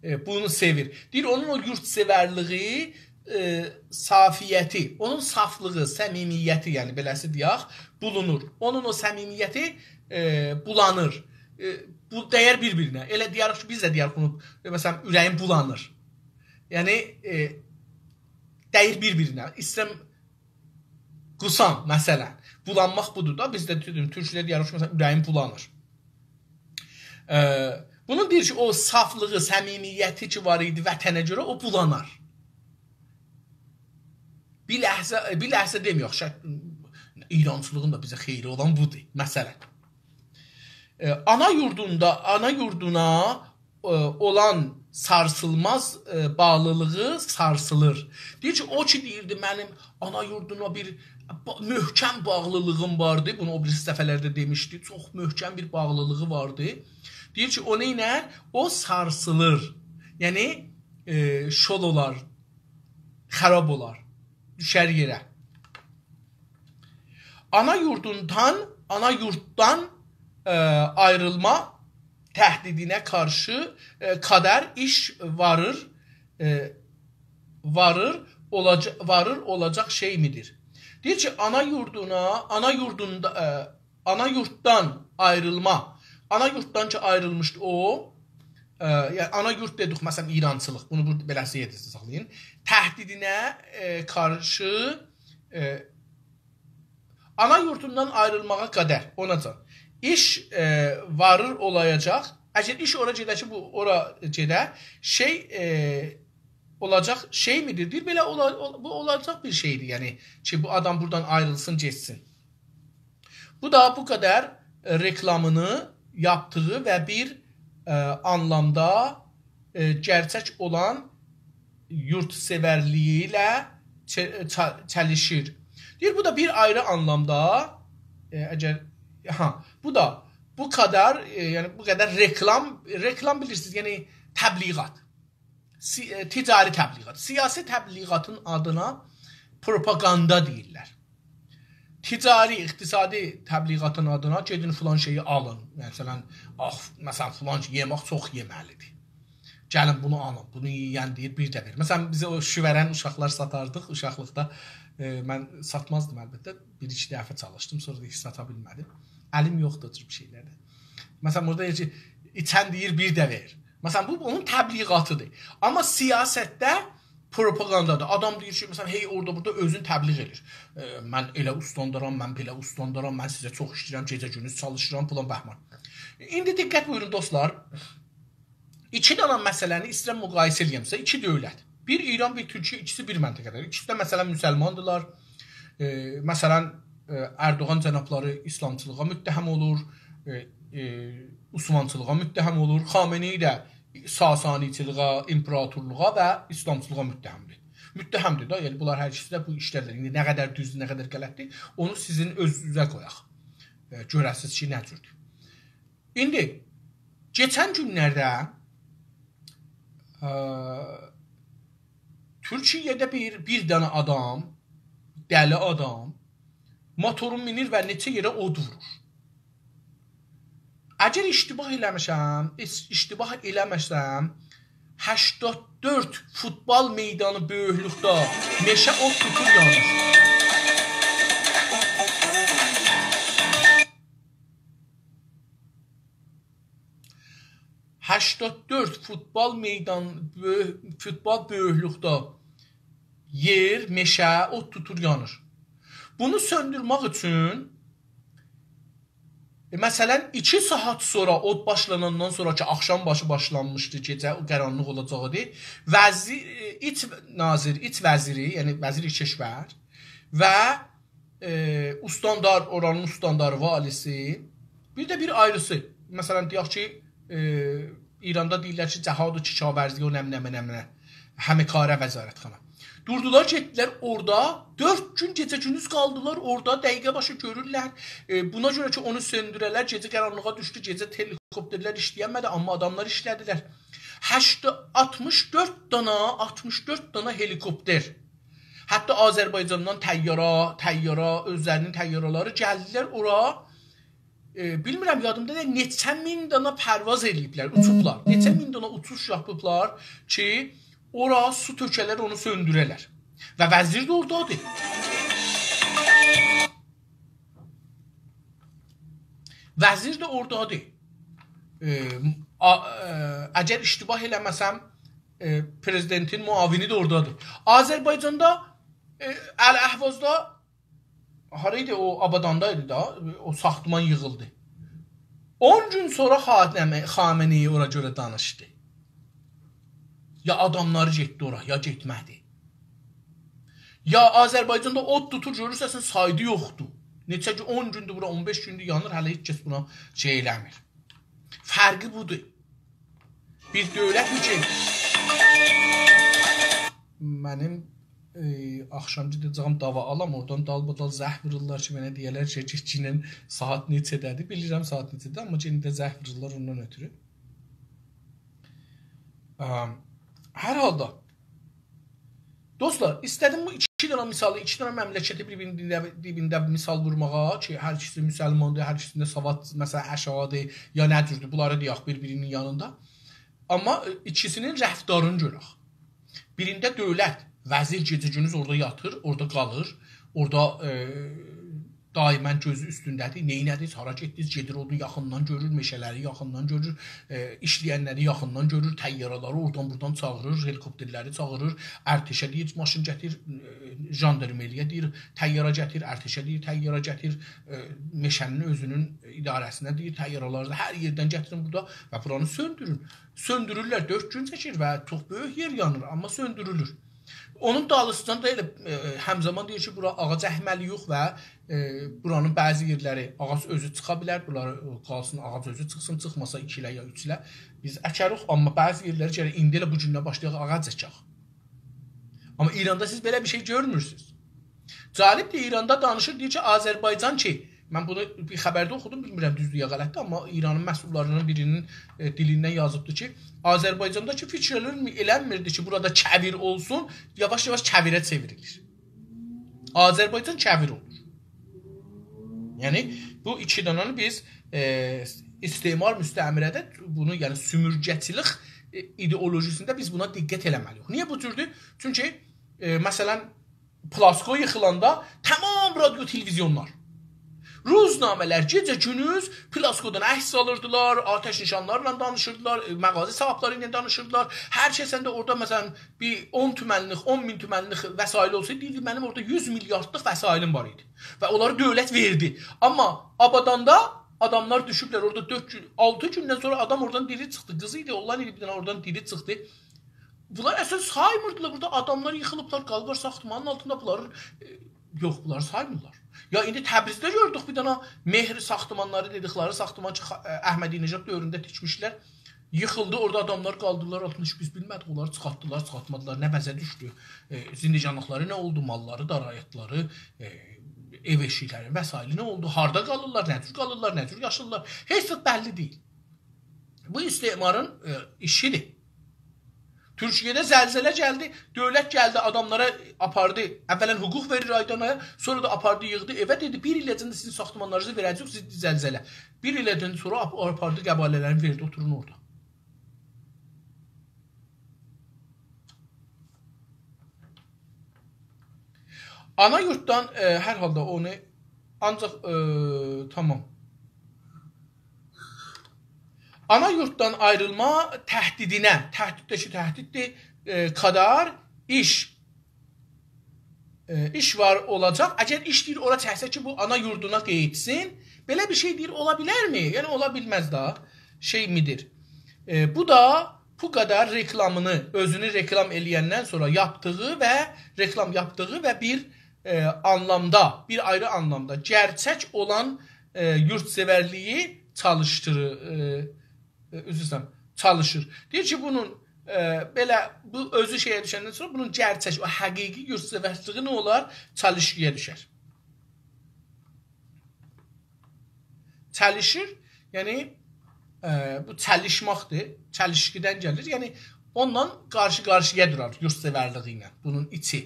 ائ، بونو سئویر. دئییر، اونون او یوردسئورلیگی، ائ، صافیتی، اونون صافلیغی، صمیمیتی، یعنی بئله‌سی دئیک، بولونور. اونون او صمیمیتی، ائ، بولانیر. ائ، بو دیر بیر-بیرینه. ائله دئیه‌ریک کی، بیز ده دئیه‌ریک بونو، ائ، مثلا، اوره‌ییم بولانیر. یعنی، ائ، دیر بیر-بیرینه. ایسته‌ییرم قوسام، مثلا. بولانماق بودور دا. بیز ده، دئدیم، تورکلر دئیه‌ریک کی، مثلا، اوره‌ییم بولانیر. ائ، بونون دئییر کی، او صافلیغی، صمیمیتی کی وار ایدی وطنه گؤره، او بولانار. بیر لحظه، بیر لحظه دئمه‌یک، شک-، ایرانچیلیغین دا بیزه خئیری اولان بودور، مثلا. ائ، آنا یوردوندا، آنا یوردونا، ائ، اولان سارسیلماز، ائ، باغلیلیغی سارسیلیر. دئییر کی، او کی دئییردی، منیم آنا یوردونا بیر با-، محکم باغلیلیغیم واردی. بونو او بیریسی دفعه‌لرده دئمیشدی. چوخ محکم بیر باغلیلیغی واردی. دئییر کی، او نئینر؟ او سارسیلیر. یعنی، ائ، شول اولار، خراب اولار، دوشر یئره. آنا یوردوندان، آنا یورددان، ائ، آیریلما تهدیدینه قارشی، ائ، قدر ایش واریر، ائ، واریر، اولاجا-، واریر اولاجاق شئی میدیر؟ دئییر کی، آنا یوردونا، آنا یوردوندا، ائ، آنا یورددان آیریلما، آنا یورددان کی آیریلمیشدی او، ائ، یعنی آنا یورد دئدیک، مثلا، ایرانچیلیق، بونو بورادا بئله شئی ائدیرسینیز، ساخلایین. تهدیدینه، ائ، قارشی، ائ، آنا یوردوندان آیریلماغا قدر، اوناجان ایش، ائ، واریر اولاجاق. اگر ایش اورا گئده کی، بو اورا گئده، شئی، ائ، اولاجاق شئی میدیر؟ دئییر، بئله اولا-، اول-، بو اولاجاق بیر شئیدیر، یعنی کی، بو آدام بورادان آیریلسین، گئتسین. بو دا بو قدر، ائ، رکلامینی یاپدیغی و بیر، ائ، آنلامدا، ائ، گئرچک اولان یوردسئورلیگی ایله چه-، چا-، چلیشیر. دئییر، بو دا بیر آیری آنلامدا، ائ، اگر، ها، بو دا بو قدر، ائ، یعنی بو قدر رکلام، رکلام بیلیرسینیز، یعنی تبلیغات. سی-، ائ، تجاری تبلیغات. سیاسی تبلیغاتین آدینا پروپاگاندا دئییرلر. تجاری، اقتصادی تبلیغاتین آدینا گئدین فلان شئیی آلین. مثلا، آخ، مثلا، فلان یئمک چوخ یئمه‌لیدیر. گلین بونو آلین، بونو یئین دئییر، بیر ده وئر. مثلا، بیزه او شووه‌رن اوشاقلار ساتاردیق، اوشاقلیقدا، ائ، من ساتمازدیم البته، بیر ایکی دفعه چالیشدیم، سونرا دا هئچ ساتا بیلمه‌دیم. الیم یوخدور او جور بیر شئیلرده. مثلا، بورادا دئییر کی، ایچن دئییر، بیر ده وئر. مثلا، بو اونون تبلیغاتیدیر. آمما سیاستده پروپاگاندادیر. آدام دئییر کی، مثلا، هئی اورادا بورادا اؤزونو تبلیغ ائدیر. ائ، من ائله استاندارام، من بئله استاندارام، من سیزه چوخ ایشله‌ییرم، گئجه گوندوز چالیشیرام، فلان بهمان. ایندی دقت بویورون، دوستلار. ایکی دنه مسئله‌نی ایسته‌ییرم مقایسه ائله‌یم سیزه. ایکی دؤولت. بیر ایران، بیر تورکیه، ایکیسی بیر منطقه‌ده. ایکیسی ده، مثلا، مسلماندیلار. ائ، مثلا، ائ، اردوغان جنابلاری ایسلامچیلیغا متهم اولور، ائ، ائ، عثمانچیلیغا متهم اولور. خامنه‌ای ده ساسانیچیلیغا، ایمپراتورلوغا و ایسلامچیلیغا متهمدیر. متهمدیر ده، یعنی بونلار هر ایکیسی ده بو ایشلردیر. ایندی نه قدر دوزدور، نه قدر غلطدیر، اونو سیزین اؤزونوزه قویاق. ائ، گؤره‌سیز کی، نه جوردور. ایندی کئچن گونلرده، ائ، تورکیه‌ده بیر، بیر دنه آدام، دلی آدام، موتورون مینیر و نئچه یئره اود وورور. اگر اشتباه ائله‌میشم، اش-، اشتباه ائله‌مه‌سم، هشتاد دؤرد فوتبال میدانی بؤیوکلوکده مئشه اود توتور، یانیر. هشتاد دؤرد فوتبال میدان، بؤیو-، فوتبال بؤیوکلوکده یئر، مئشه، اود توتور، یانیر. بونو سؤندورمک اوچون، ائ، مثلا، ایکی ساعت سونرا، اود باشلاناندان سونرا کی، آخشام باشی باشلانمیشدی، گئجه او قارانلیق اولاجاق ایدی، وزیر، ائ، ایچ ناظر، ایچ وزیری، یعنی وزیر کشور و ائ، استاندار، اورانین استانداری، والیسی، بیر ده بیر آیریسی. مثلا، دئیک کی، ائ، ایراندا دئییرلر کی، جهاد و کشاورزی، او نمنه، نمنه، همه‌کاره وزارتخانه. دوردولار، گئتدیلر اورادا، دؤرد گون گئجه گوندوز قالدیلار اورادا، دقیقه باشی گؤرورلر. ائ، بونا گؤره کی، اونو سؤندوره‌لر، گئجه قارانلیغا دوشدو، گئجه هلیکوپترلر ایشله‌ینمه‌دی، آمما آداملار ایشله‌دیلر. هشت-، آلتمیش دؤرد دانا، آلتمیش دؤرد دانا هلیکوپتر. حتی آذربایجاندان طیاره، طیاره، اؤزلری‌نین طیاره‌لری گلدیلر اورا. ائ، بیلمیرم، یادیمدا دئییل، نئچه مین دانا پرواز ائله‌ییبلر، اوچوبلار. نئچه مین دانا اوچوش یاپیبلار کی، اورا سو تؤکه‌لر، اونو سؤندوره‌لر. و وزیر ده اورادادیر. وزیر ده اورادادیر. ائ، آ-، ائ، اگر اشتباه ائله‌مه‌سم، ائ، پرزیدنتین معاونی ده اورادادیر. آذربایجاندا، ائ، الاحوازدا، هارا ایدی؟ او آباداندا ایدی دا، او ساختمان ییغیلدی. اون گون سونرا خامنه-، خامنه‌ای اورا گؤره دانیشدی. یا آداملاری گئتدی اورا، یا گئتمه‌دی. یا آذربایجاندا اود توتور، گؤرورسن، سایدی یوخدور. نئچه گون، اون گوندور بورا، اون بئش گوندور یانیر، هله هئچ کس بونا شئی ائله‌میر. فرقی بودور. بیر دؤولت کی، منیم، ائ، آخشام گئده‌جه‌یم داوا آلام، اورادان دالبادال زنگ وورورلار کی، منه دئیه‌لر کی، گئتگینن ساعات نئچه‌ده‌دیر؟ بیلیرم ساعات نئچه‌ده‌دیر، آمما یئنه ده زنگ وورورلار اوندان اؤترو. ام، هر حالدا، دوستلار، ایسته‌دیم بو ایکی دنه مثالی، ایکی دنه مملکتی بیر-بیرینین دیبینده، دیبینده مثال وورماغا کی، هر ایکیسی مسلماندیر، هر ایکیسینده سواد، مثلا، آشاغیدیر، یا نه جوردور، بونلاری دئیک بیر-بیرینین یانیندا. آمما، ائ، ایکیسینین رفتارینی گؤرک. بیرینده دؤولت، وزیر گئجه-گوندوز اورادا یاتیر، اورادا قالیر، اورادا، ائ، دائما گؤزو اوستونده‌دیر. نئینه‌دینیز، هارا گئتدینیز، گئدیر اونو یاخیندان گؤرور، مئشه‌لری یاخیندان گؤرور، ائ، ایشله‌ینلری یاخیندان گؤرور، طیاره‌لری اورادان بورادان چاغیریر، هلیکوپترلری چاغیریر، ارتشه دئییر، ماشین گتیر، ائ، ژاندارمری‌یه دئییر، طیاره گتیر، ارتشه دئییر، طیاره گتیر، ائ، مئشه‌نین اؤزونون اداره‌سینه دئییر، طیاره‌لری ده هر یئردن گتیرین بورادا و بورانی سؤندورون. سؤندورورلر، دؤرد گون چکیر و چوخ بؤیوک یئر یانیر، آمما سؤندورولور. اونون دالیسیجان دا ائله، ائ، همزمان دئییر کی، بورا آغاج اکمه‌لی‌ییک و، ائ، بورانین بعضی یئرلری آغاج اؤزو چیخا بیلر، بونلاری، ائ، قالسین آغاج اؤزو چیخسین، چیخماسا ایکی ایله یا اوچ ایله بیز اکریک، آمما بعضی یئرلری گرک ایندی ائله بو گوندن باشلایاق آغاج اکک. آمما ایراندا سیز بئله بیر شئی گؤرمورسونوز. جالبدیر، ایراندا دانیشیر، دئییر کی، آذربایجان کی، من بونو بیر خبرده اوخودوم، بیلمیرم دوزدور یا غلطدیر، آمما ایرانین مسئوللاری‌نین بیری‌نین، ائ، دیلیندن یازیبدی کی، آذربایجاندا کی، فیکر ائله‌نمی-، ائله‌نمیردی کی، بورادا کویر اولسون، یاواش-یاواش کویره چئوریلیر. آذربایجان کویر اولور. یعنی، بو ایکی دنه‌نی بیز، ائ، استعمار مستعمره‌ده بونو، یعنی سؤمورگه‌چیلیک، ائ، ایدئولوژی‌سینده بیز بونا دقت ائله‌مه‌لی‌ییک. نییه بو جوردور؟ چونکی، ائ، مثلا، پلاسکو ییخیلاندا تمام رادیو تلویزیونلار، روزنامه‌لر گئجه-گوندوز پلاسکودان عکس آلیردیلار، آتش نشانلارلا دانیشیردیلار، ائ، مغازه صاحیبلری ایله دانیشیردیلار. هر کسنده اورادا، مثلا، بیر اون تومنلیک، اون مین تومنلیک وسایل اولسایدی، دئییردی، «منیم اورادا یوز میلیاردلیق وسایلیم وار ایدی.» و اونلاری دؤولت وئردی. آمما آباداندا آداملار دوشوبلر اورادا دؤرد گون، آلتی گوندن سونرا آدام اورادان دیری چیخدی. قیز ایدی، اوغلان ایدی، بیر دنه اورادان دیری چیخدی. بونلار اصلا سایمیردیلار. بورادا آداملار ییخیلیبلار، قالیبلار ساختمانین آلتیندا. بونلاری، ائ، یوخ، بونلاری سایمیرلار. یا ایندی تبریزده گؤردوک بیر دنه مهر ساختمانلاری دئدیکلری ساختمان کی، خا-، ائ، احمدی‌نژاد دؤورونده تیکمیشلر. ییخیلدی، اورادا آداملار قالدیلار آلتیندا، هئچ بیز بیلمه‌دیک، اونلاری چیخارتدیلار، چیخارتمادیلار، نه وضعه دوشدو، ائ، زندگانلیقلاری نه اولدو، ماللاری، دارایی‌لری، ائ، ائو ائشیکلری، وسایلی نه اولدو، هاردا قالیرلار، نه جور قالیرلار، نه جور یاشاییرلار، هئچ زاد بللی دئییل. بو استعمارین، ائ، ایشیدیر. تورکیه‌ده زلزله گلدی، دؤولت گلدی، آداملارا آپاردی. اولا حقوق وئریر آیدانا، سونرا دا آپاردی، ییغدی ائوه، دئدی، «بیر ایله‌جن ده سیزین ساختمانلارینیزی وئره‌جه‌ییک ضد زلزله.» بیر ایله‌دن سونرا آپ-، آپاردی قباله‌لرینی وئردی، «اوتورون اورادا.» آنا یورددان، ائ، هر حالدا اونو آنجاق، ائ، تامام. آنا یورددان آیریلما تهدیدینه، تهدید ده کی، تهدیددیر، ائ، قدر ایش، ائ، ایش وار اولاجاق. اگر ایش دئییر، اورا چکسه کی، بو آنا یوردونا قئییتسین. بئله بیر شئی دئییر، اولا بیلرمی؟ یعنی، اولا بیلمز دا. شئی میدیر؟ ائ، بو دا بو قدر رکلامینی، اؤزونو رکلام ائله‌یندن سونرا یاپدیغی و رکلام یاپدیغی و بیر، ائ، آنلامدا، بیر آیری آنلامدا گئرچک اولان، ائ، یوردسئورلیگی چالیشدیریر، ائ، ائ، عذر ایسته‌ییرم، چالیشیر. دئییر کی، بونون، ائ، بئله، بو اؤزو شئیه دوشندن سونرا بونون گئرچک، او حقیقی یوردسئورلیگی نه اولار؟ چلیشکی‌یه دوشر. چلیشیر، یعنی، ائ، بو چلیشماقدیر، چلیشکیدن گلیر. یعنی، اوننان قارشی-قارشی‌یا دورار یوردسئورلیگی ایله، بونون ایچی.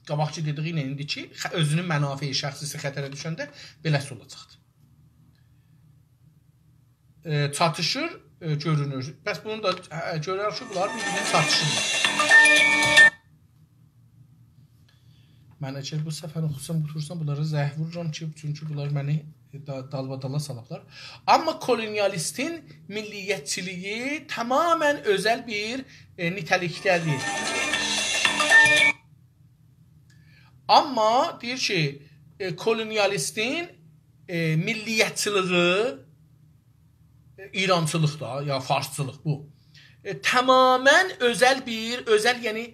قاباقکی دئدیگی ایله ایندیکی خ-، اؤزونون منافع شخصی‌سی خطره دوشنده بئله‌سی اولاجاقدیر. ائ، چاتیشیر، ائ، گؤرونور. پس بونو دا، ائ، گؤرر کی، بونلار بیر-بیرینه چاتیشیرلار. من اگر بو صفحه‌نی اوخوسام، اوتورسام، بونلارا زنگ وورورام کی، چونکی بونلار منی دا-، دالبادالا سالیبلار. آمما کولونیالیستین میللیتچیلیگی تماماً اؤزل بیر، ائ، نیته‌لیکده‌دیر. آمما دئییر کی، ائ، کولونیالیستین، ائ، میللیتچیلیگی، ائ، ایرانچیلیق دا، یا فارسچیلیق بو. ائ، تماماً اؤزل بیر، اؤزل، یعنی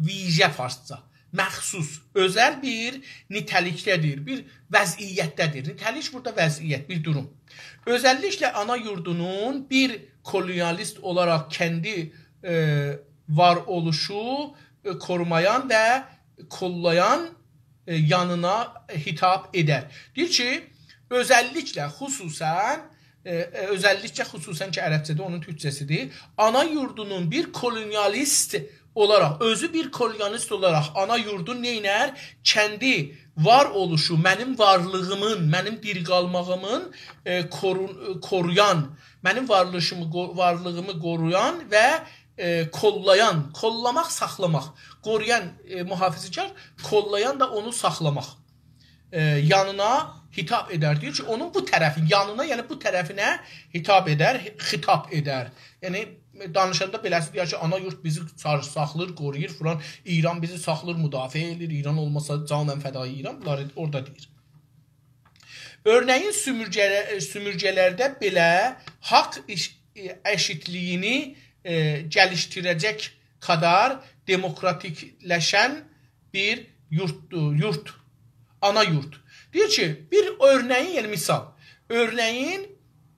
ویژه فارسجا. مخصوص، اؤزل بیر نیته‌لیکده‌دیر، بیر وضعیتده‌دیر. نیته‌لیک بورادا وضعیت، بیر دوروم. اؤزللیکله آنا یوردونون بیر کولونیالیست اولاراق کندی، ائ، وار اولوشو، ائ، کورومایان و کوللایان، ائ، یانینا خطاب ائدر. دئییر کی، اؤزللیکله، خصوصاً، ائ، ائ، اؤزللیکله، خصوصاً کی، عربجه‌ده اونون تورکجه‌سیدیر، آنا یوردونون بیر کولونیالیست اولاراق، اؤزو بیر کولونیالیست اولاراق آنا یوردون نئینر؟ کندی وار اولوشو، منیم وارلیغیمین، منیم دیری قالماغیمین، ائ، کورون-، ائ، کورویان، منیم وارلیشیمی قو-، وارلیغیمی قورویان و، ائ، کوللایان، کوللاماق، ساخلاماق، قورویان، ائ، محافظه‌کار، کوللایان دا اونو ساخلاماق، ائ، یانینا خطاب ائدر. دئییر کی، اونون بو طرفین، یانینا، یعنی بو طرفینه خطاب ائدر، خطاب ائدر. یعنی، دانیشاندا بئله‌سی دئیر کی، آنا یورد بیزی سار-، ساخلیر، قورویور، فلان، ایران بیزی ساخلیر، مدافعه ائدیر، ایران اولماسا جانم فدای ایران، بونلاری اورادا دئییر. اؤرنه‌یین سومورگه‌له-، سومورگه‌لرده بئله حاق ایش-، ائشیتلیگینی، ائ، گلیشدیره‌جک قدر دموکراتیکلشن بیر یورتدور، یورت، آنا یورت. دئییر کی، بیر اؤرنه‌یین، یعنی مثال، اؤرنه‌یین،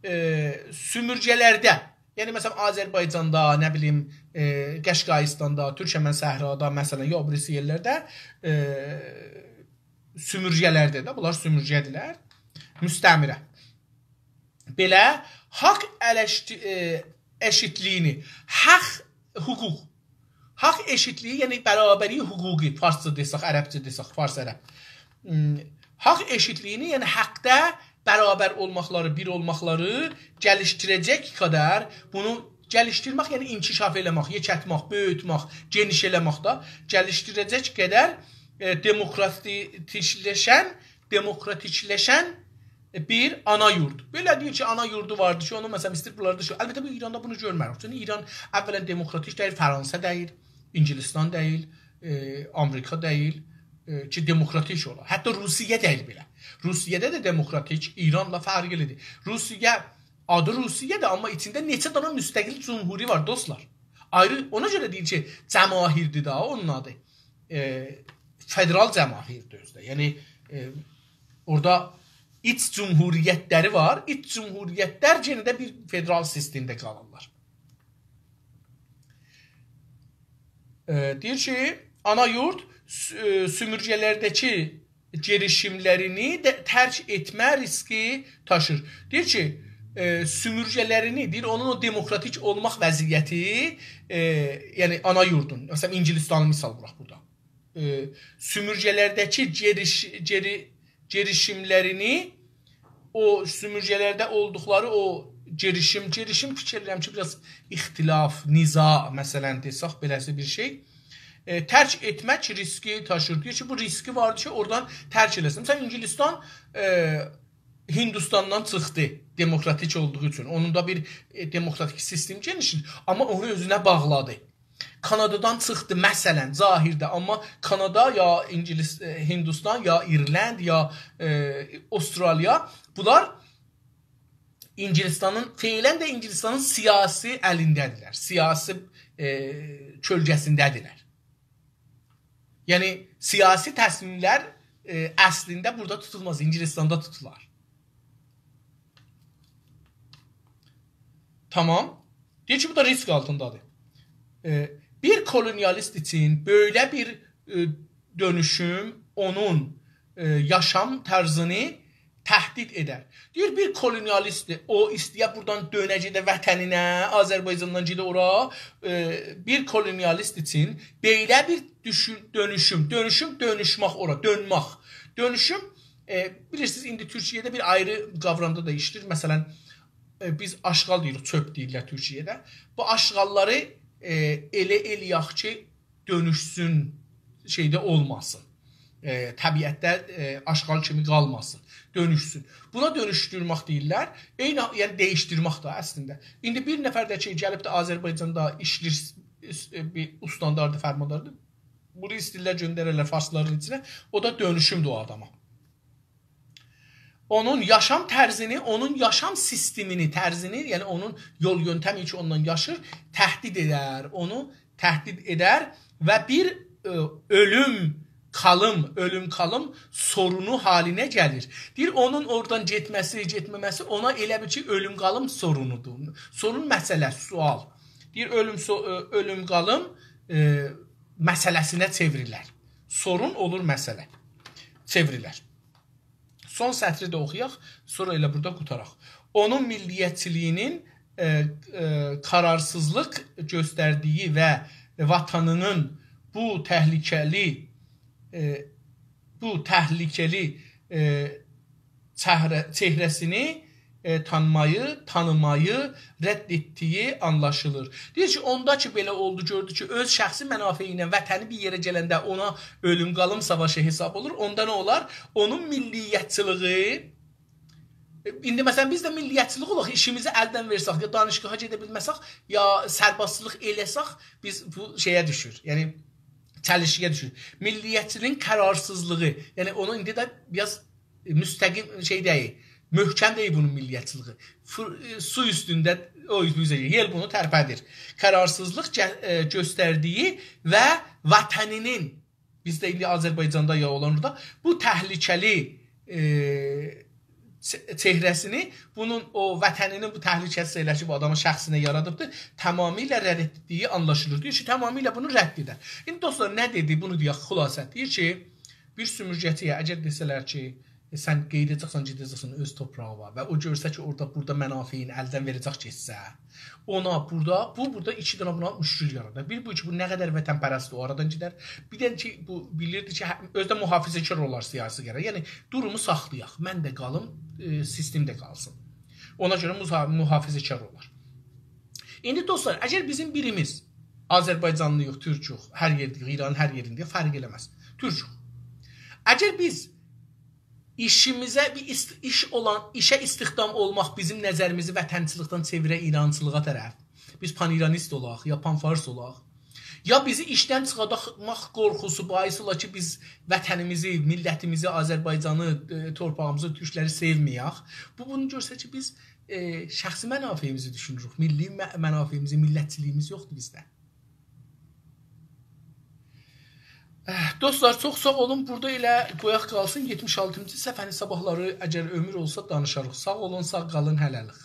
ائ، سومورگه‌لرده، یعنی مثلا آذربایجاندا، نه بیلیم، ائ، قشقاییستاندا، تورکمن صحرادا، مثلا، یا او بیریسی یئرلرده، ائ، سومورگه‌لرده ده، بونلار سومورگه‌دیرلر، مستعمره. بئله حاق الشتی-، ائ، ائشیتلیگینی، حاق، حقوق، حاق ائشیتلیگی، یعنی برابری حقوقی، فارسجا دئسک، عربجه دئسک، فارس عرب. م، حاق ائشیتلیگینی، یعنی حاقدا برابر اولماقلاری، بیر اولماقلاری گلیشدیره‌جک قدر، بونو گلیشدیرمک، یعنی انکشاف ائله‌مک، یئکلتمک، بؤیوتمک، گئنیش ائله‌مک ده، گلیشدیره‌جک قدر، ائ، دموکراتیکلشن، دموکراتیکلشن بیر آنا یورد. بئله دئییر کی، آنا یوردو واردی کی، اونو، مثلا، ایسته‌ییر بونلاردا شو-، البته، بو ایراندا بونو گؤرمه‌ریک. چونکی ایران اولا دموکراتیک دئییل، فرانسه دئییل، انگلستان دئییل، ائ، آمریکا دئییل، ائ، کی، دموکراتیک اولا. حتی روسیه دئییل بئله. روسیه‌ده ده دموکراتیک، ایرانلا فرقلیدیر. روسیه، آدی روسیه‌دیر، آمما ایچینده نئچه دنه مستقل جمهوری وار، دوستلار. آیری، اونا گؤره دئییر کی، جماهیردیر ده اونون آدی. ائ، فدرال جماهیردیر اؤزو ده. یعنی، ائ، اورادا ایچ جمهوریتلری وار. ایچ جمهوریتلر یئنه ده بیر فدرال سیستمده قالیرلار. ائ، دئییر کی، آنا یورد سو-، ائ، سومورگه‌لرده‌کی گیریشیملرینی ده ترک ائتمه ریسکی داشیر. دئییر کی، ائ، سومورگه‌لرینی، دئییر، اونون او دموکراتیک اولماق وضعیتی، ائ، یعنی آنا یوردون، مثلا، انگلستانی مثال ووراق بورادا. ائ، سومورگه‌لرده‌کی گیریش-، گیری-، گیریشیملرینی، او سومورگه‌لرده اولدوقلاری او گیریشیم، گیریشیم فیکیر ائدیرم کی، بیر آز اختلاف، نزاع، مثلا، دئسک، بئله‌سی بیر شئی، ائ، ترک ائتمک ریسکی داشیر. دئییر کی، بو ریسکی واردیر کی، اورادان ترک ائله‌سین. مثلا، انگلستان، ائ، هندوستاندان چیخدی، دموکراتیک اولدوغو اوچون. اونون دا بیر، ائ، دموکراتیک سیستم گئنیشدیر، آمما اونو اؤزونه باغلادی. کانادادان چیخدی، مثلا، ظاهرده، آمما کانادا یا انگلیس، ائ، هندوستان، یا ایرلند، یا، ائ، استرالیا، بونلار انگلستانین، فعلا ده انگلستانین سیاسی الینده‌دیرلر، سیاسی، ائ، کؤلگه‌سینده‌دیرلر. یعنی، سیاسی تصمیملر، ائ، اصلینده بورادا توتولماز، انگلستاندا توتولار. تامام. دئییر کی، بو دا ریسک آلتیندادیر. ائ، بیر کولونیالیست اوچون بئله بیر، ائ، دؤنوشوم اونون، ائ، یاشام طرزینی تهدید ائدر. دئییر، بیر کولونیالیستدیر، او ایسته‌یه بورادان دؤنه گئده وطنینه، آذربایجاندان گئده اورا، ائ، بیر کولونیالیست اوچون بئله بیر دوشون-، دؤنوشوم، دؤنوشوم، دؤنوشمک اورا، دؤنمک. دؤنوشوم، ائ، بیلیرسینیز، ایندی تورکیه‌ده بیر آیری قاورامدا دا ایشله‌ییر. مثلا، ائ، بیز آشغال دئییریک، چؤپ دئییرلر تورکیه‌ده. بو آشغاللاری، ائ، ائله ائله‌یک کی، دؤنوشسون، شئیده اولماسین. ائ، طبیعتده، ائ، آشغال کیمی قالماسین، دؤنوشسون. بونا دؤنوشدورمک دئییرلر. عینی، یعنی دییشدیرمک ده اصلینده. ایندی بیر نفر ده کی، گلیب ده آذربایجاندا ایشله‌ییر، س-، س-، بیر استانداردی، فرمانداردی. بونو ایسته‌ییرلر گؤندره‌لر فارسلارین ایچینه. او دا دؤنوشومدور او آداما. اونون یاشام طرزینی، اونون یاشام سیستمینی، طرزینی، یعنی اونون یول یؤنتمی کی، اونونلا یاشیر، تهدید ائدر، اونو تهدید ائدر و بیر، ائ، اؤلوم کالیم، اؤلوم کالیم سورونو حالینه گلیر. دئییر، اونون اورادان گئتمه‌سی، گئتمه‌مه‌سی اونا ائله بیل کی، اؤلوم کالیم سورونودور. سورون مسئله، سؤال. دئییر، اؤلوم، سو-، اؤ-، اؤلوم کالیم، ائ، مسئله‌سینه چئوریلر. سورون اولور مسئله. چئوریلر. سون سطری ده اوخویاق، سونرا ائله بورادا قوتاراق. اونون میللیتچیلیگینین، ائ، ائ، قرارسیزلیق گؤستردیگی و وطنینین بو تهلکه‌لی، ائ، بو تهلکه‌لی، ائ، چهره-، چهره‌سینی، ائ، تانیمایی، تانیمایی رد ائتدیگی آنلاشیلیر. دئییر کی، اوندا کی، بئله اولدو، گؤردو کی، اؤز شخصی منافعی ایله وطنی بیر یئره گلنده اونا اؤلوم قالیم ساواشی حساب اولور. اوندا نه اولار؟ اونون میللیتچیلیگی، ائ، ایندی مثلا بیز ده میللیتچیلیک اولاق، ایشیمیزی الدن وئرسک، یا دانشگاها گئده بیلمه‌سک، یا سربازچیلیق ائله‌سک، بیز بو شئیه دوشور. یعنی چلیشکی‌یه دوشور. میللیتچیلیگین قرارسیزلیغی، یعنی اونو ایندی ده بیر آز مستقیم شئی دئییل، محکم دئییل بونون میللیتچیلیگی. فیر-، ائ، سو اوستونده او اوزه گئدیر. یئل بونو ترپدیر. قرارسیزلیق گه-، ائ، گؤستردیگی و وطنینین، بیز ده ایندی آذربایجاندا یا هوللاندادا بو تهلکه‌لی، ائ، چه-، چهره‌سینی، بونون او وطنینین بو تهلکه‌سی ائله کی، بو آدامین شخصینه یارادیبدیر، تمامیله رد ائتدیگی آنلاشیلیر. دئییر کی، تمامیله بونو رد ائدر. ایندی دوستلار، نه دئدی؟ بونو دئیک، خلاصه. دئییر کی، بیر سومورگه‌چی‌یه اگر دئسه‌لر کی، ائ، سن قئییده‌جکسن، گئده‌جکسن اؤز تورپاغینا و او گؤرسه کی، اورادا، بورادا منافعین الدن وئره‌جک، گئتسه، اونا بورادا، بو بورادا ایکی دنه بونا مشکل یارادار. بیر بو کی، بو نه قدر وطن‌پرستدیر، او آرادان گئدر. بیر ده کی، بو بیلیردی کی، هه، اؤزو ده محافظه‌کار اولار سیاسی قرار. یعنی دورومو ساخلایاق، من ده قالیم، ائ، سیستم ده قالسین. اونا گؤره مزا-، محافظه‌کار اولار. ایندی دوستلار، اگر بیزیم بیریمیز آذربایجانلی‌ییق، تورکوک، هر یئرده‌ییک، ایرانین هر یئرینده‌ییک، فرق ائله‌مز. تورکوک. اگر بیز ایشیمیزه بیر ایست-، ایش اولان، ایشه استخدام اولماق بیزیم نظریمیزی وطنچیلیکدن چئویره ایرانچیلیغا طرف، بیز پان‌ایرانیست اولاق، یا پان‌فارس اولاق، یا بیزی ایشدن چیخارتماق قورخوسو باعث اولا کی، بیز وطنیمیزی، میللتیمیزی، آذربایجانی، ائ، تورپاغیمیزی، تورکلری سئومه‌یک. بو، بونو گؤرسه‌دیر کی، بیز، ائ، شخصی منافعیمیزی دوشونوروک. میللی مه-، منافعیمیزی، میللتچیلیگیمیز یوخدور بیزده. اه، دوستلار، چوخ ساغ اولون. بورادا ائله قویاق قالسین. یئتمیش آلتینجی صفحه‌نی صاباحلاری، اگر عؤمور اولسا، دانیشاریق. ساغ اولون، ساغ قالین، هله‌لیک.